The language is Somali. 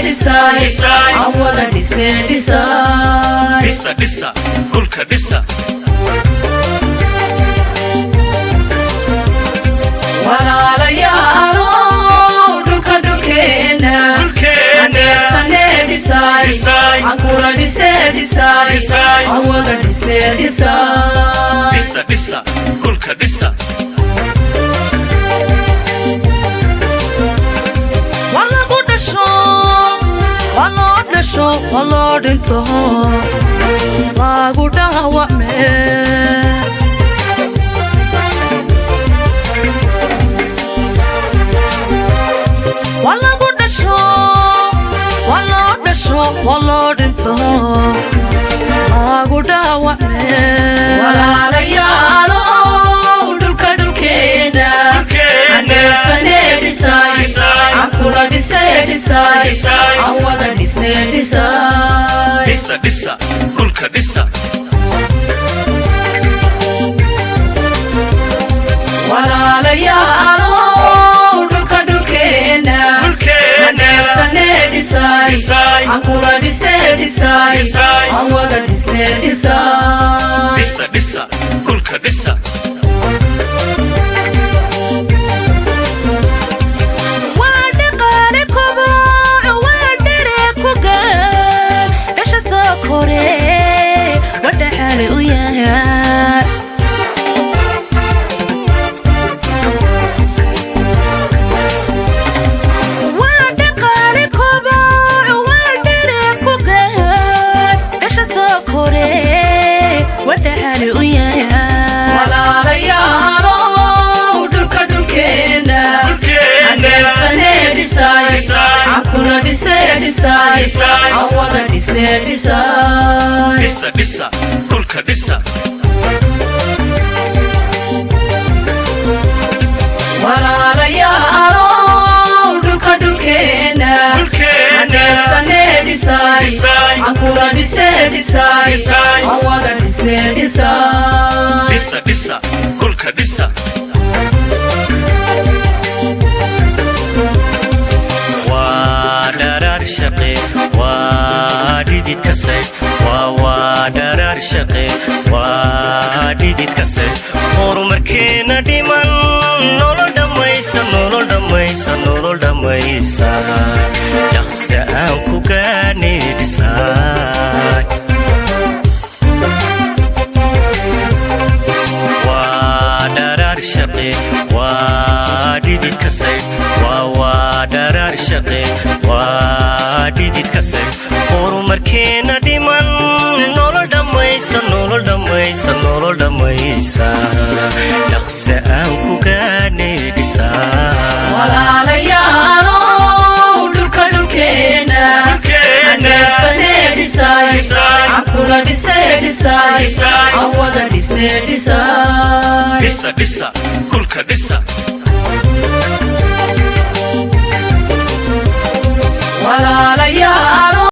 Dhisaay. Dhisaay. Aan wada dhisnee dhisaay. Dhisa, dhisa dhulka, dhisa. Walaalayaalow, dhulka dhulkeenna. Dhulkeenna. Adeegsanee dhisaay. Dhisaay. Aan kula dhisee dhisaay. Dhisaay. Aan wada dhisnee dhisaay. Dhisa, dhisa dhulka, dhisa. Waa lagu dhasho, waa loo dhasho, waa loo dhinto, lagu dhaawacme. Waa lagu dhasho, waa loo dhasho, waa loo dhinto, lagu dhaawacme. Walaalayaalow, dhulka dhulkeena. Dhulkeenna. Adeegsanee dhisaay. Dhisaay. Aan kula dhisee dhisaay. Dhisaay. Aan wada dhisnee dhisaay. Dhisa, dhisa dhulka, dhisa. Walaalayaalow, dhulka dhulkeena. Dhulkeenna. Adeegsanee dhisaay. Dhisaay. Aan kula dhisee dhisaay. Dhisaay. Aan wada dhisnee dhisaay. Dhisa, dhisa dhulka, dhisa. Waa dhaqaale koboc, waa dhere ku gaan dhasha soo kore, waa dhaxal u yahay. Waa dhaqaale koboc, waa dhere ku gaan dhasha soo kore, waa dhaxal u yahay. Walaalayaalow, dhulka dhulkeena. Dhulkeenna. Adeegsanee dhisaay. Dhisaay. Aan kula dhisee dhisaay. Dhisaay. Aan wada dhisnee dhisaay. Dhisa, dhisa dhulka, dhisa. Walaalayaalow, dhulka dhulkeena. Dhulkeenna. Adeegsanee dhisaay. Dhisaay. Aan kula dhisee dhisaay. Dhisaay. Aan wada dhisnee dhisaay. Dhisa, dhisa dhulka, dhisa. Waa dharaar shaqe, waa dhidid ka saydh, waa dharaar shaqe, waa dhidid ka saydh, horumarkeena dhiman, nolol dhammaysa, nolol dhammaysa, nolol dhammaysa, dhaqse aan ku gaadhnay dhisaay. Waa dharaar shaqe, waa dhidid ka saydh, waa dharaar shaqe, waa dhidid ka saydh, horumarkeena dhiman, nolol dhammaysa, nolol dhammaysa, nolol dhammaysa, dhaqse aan ku gaadhnay dhisaay. Walaalayaalow, dhulka dhulkeena. Dhulkeenna. Adeegsanee dhisaay. Dhisaay. Aan kula dhisee dhisaay. Dhisaay. Aan wada dhisnee dhisaay. Dhisa, dhisa dhulka, dhisa.